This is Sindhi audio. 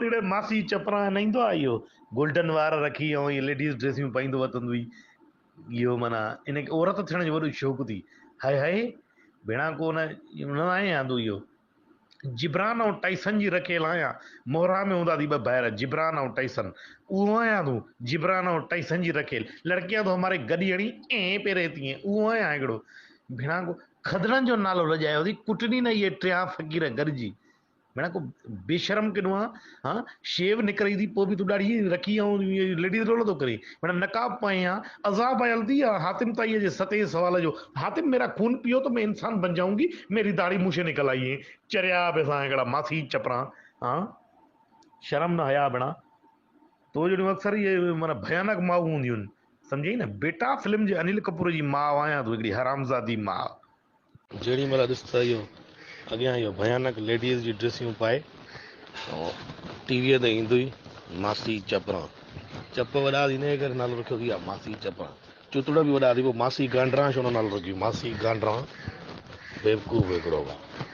ٿي ماسي چپران نه ايندو آهي اهو گولڊن وار رکي ۽ اهي ليڊيز ڊريسيون پائيندو وتندو هئي اهو معنيٰ ان کي عورت ٿيڻ جو وڏو شوق ٿي. هائي هائي ڀيڻا ڪو نه نه آهي آندو اهو. جبران ۽ ٽائسن جي رکيل آهيان. مهرا ۾ هوندا ٿي ٻه ڀائر جبران ۽ ٽائسن. اهو آهيان تون جبران ۽ ٽائسن جي رکيل. لڙڪيان تو هماري گڏي هڻي ائين پي رهتي هين. اهو آهيان هڪڙو. ڀيڻا ڪو کدڙن جو نالو لڄايو ٿي ڪٽني نه اهي ٽيان فقير گڏجي. ڀيڻا ڪو بيشرم ڪيڏو آن ها شيو نڪرئي ٿي پوء به تون ڏاڙهي رکي ۽ ليڊيز رول ٿو ڪرين ڀيڻا نقاب پائين ها عذاب آيل ٿي ها حاتم طائي جي ستين سوال جو حاتم ميرا خون پيو تو مين انسان بن جائون گي ميري داڙهي منهن شي نڪل آئي هي چريا پيسا هڪڙا ماسي چپران ها شرم نه حيا ڀيڻا تو جهڙيون اڪثر اهي معنيٰ ڀيانڪ مائون هونديون آهن سمجهئي نه بيٽا فلم جي انيل ڪپور جي ماء آهيان تون هڪڙي حرامزادي ماء. جيڏي مهل ڏس ته اهو اڳيان اهو ڀيانڪ ليڊيز جي ڊريسيون پائي ۽ ٽي ويء تي ايندو ئي ماسي چپران. چپ وڏا ٿي انهيء ڪري نالو رکيو اٿئي ماسي چپران. چتڙ به وڏا ٿي پوء ماسي گانڊران ڇو نه نالو رکيو ماسي گانڊران. بيوقوف هڪڙو ڀاء.